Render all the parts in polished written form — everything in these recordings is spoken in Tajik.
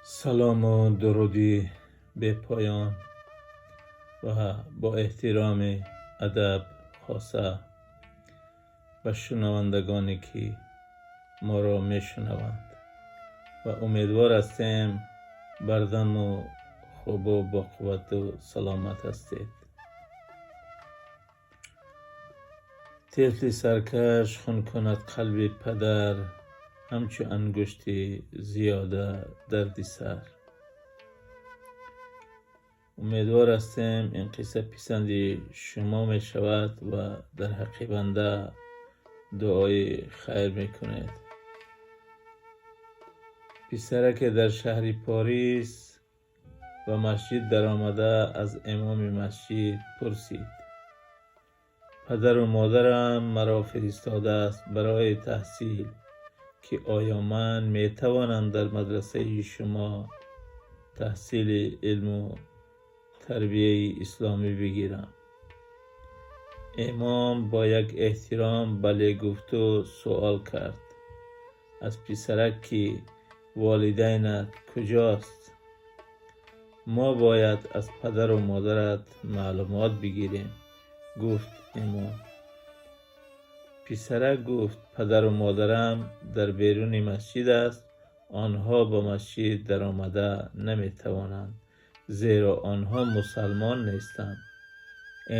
Салому дуруди бепоён ва бо эҳтироми адаб хоса ба шунавандагоне, ки моро мешунаванд, ва умедвор ҳастем, бардаму хубу боқуввату саломат ҳастед. Тифли саркаш хун кунад қалби падар, ҳамчу ангушти зиёда дарди сар. Умедвор ҳастем, ин қисса писанди шумо мешавад ва дар ҳаққи банда дуои хайр мекунед. Писараке дар шаҳри Порис ба масҷид даромада, аз имоми масҷид пурсид: «Падару модарам маро фиристодааст барои таҳсил, ки оё ман метавонам дар мадрасаи шумо таҳсили илму тарбияи исломӣ бигирам?» Имом бо як эҳтиром бале гуфту суол кард аз писарак, ки волидайнат куҷост? «Мо бояд аз падару модарат маълумот бигирем», гуфт имом. Писарак гуфт: «Падару модарам дар беруни масҷид аст, онҳо ба масҷид даромада наметавонанд, зеро онҳо мусалмон нестанд».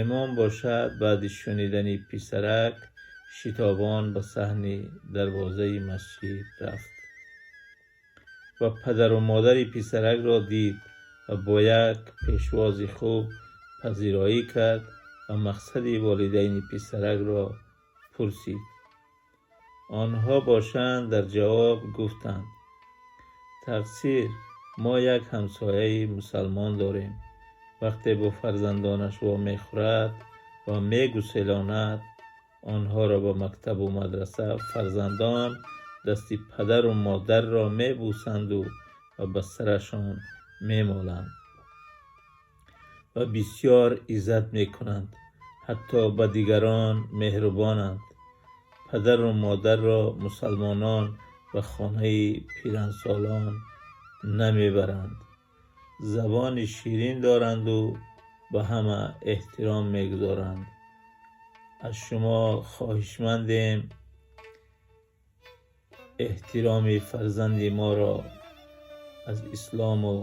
Имом бошад, баъди шунидани писарак, шитобон ба саҳни дарвозаи масҷид рафт ва падару модари писаракро дид ва бо як пешвози хуб пазироӣ кард ва мақсади волидайни писаракро пурсид. Онҳо бошанд, дар ҷавоб гуфтанд: «Тақсир, мо як ҳамсояи мусалмон дорем. Вақте бо фарзандонаш вомехӯрад ва мегуселонад онҳоро ба мактабу мадраса, фарзандон дасти падару модарро мебӯсанду ва ба сарашон мемоланд ва бисёр иззат мекунанд, ҳатто ба дигарон меҳрубонанд. Падару модарро мусалмонон ба хонаи пирансолон намебаранд. Забони ширин доранду ба ҳама эҳтиром мегузоранд. Аз шумо хоҳишмандем, эҳтироми фарзанди моро аз ислому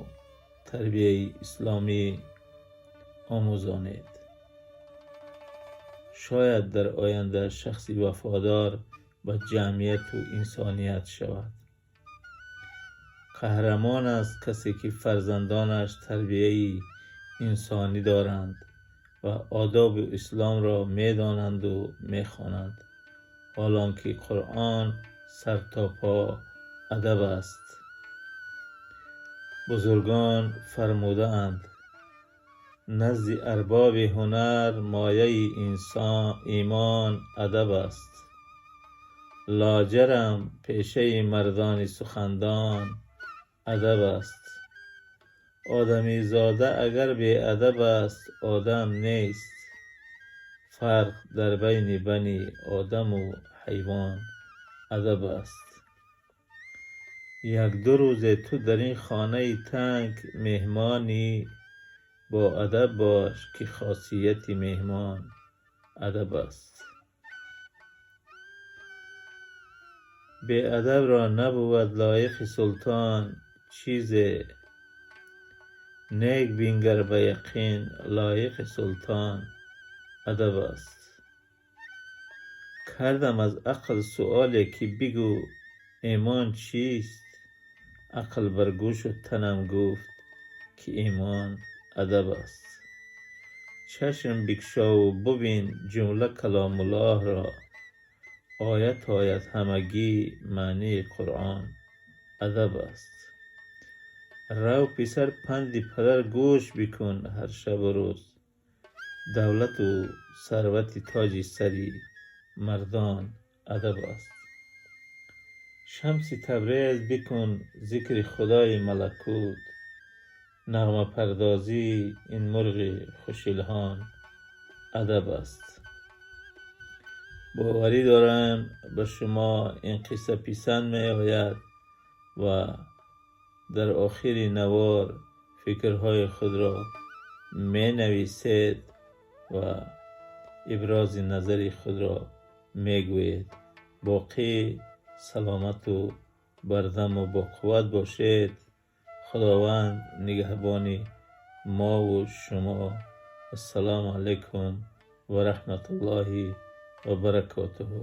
тарбияи исломӣ омӯзонед. Шояд дар оянда шахси вафодор ба ҷамъияту инсоният шавад. Қаҳрамон аст касе, ки фарзандонаш тарбияи инсонӣ доранд ва одоби исломро медонанду мехонанд, ҳолон ки Қуръон сартопо адаб аст. Бузургон фармудаанд: назди арбоби ҳунар мояи имон адаб аст. Лоҷарам, пешаи мардони сухандон адаб аст. Одамизода агар беадаб аст, одам нест. Фарқ дар байни бани одаму ҳайвон адаб аст. Як-ду рӯзе ту дар ин хонаи танг меҳмонӣ, боадаб бош, ки хосияти меҳмон адаб аст. Беадабро набувад лоиқи султон чизе. Нек бингар, ба яқин лоиқи султон адаб аст. Кардам аз ақл суоле, ки бигӯ, имон чист? Ақл бар гӯшу танам гуфт, ки имон адаб аст. Чашм бикшову бубин ҷумла каломуллоҳро, оят оят ҳамагӣ маънии Қуръон адаб аст. Рав, писар, панди падар гӯш бикун ҳар шабу рӯз. Давлату сарвати тоҷи сари мардон адаб аст. Шамси Табрез, бикун зикри Худои малакут. Нағмапардозии ин мурғи хушилҳон адаб аст. Боварӣ дорам, ба шумо ин қисса писанд меояд ва Дар охири навор фикрҳои худро менависед ва ибрози назари худро мегӯед. Боқӣ саломату бардаму боқувват бошед. Худованд нигаҳбони мову шумо. Ассалому алайкум ва раҳматуллоҳи ва баракотуҳу.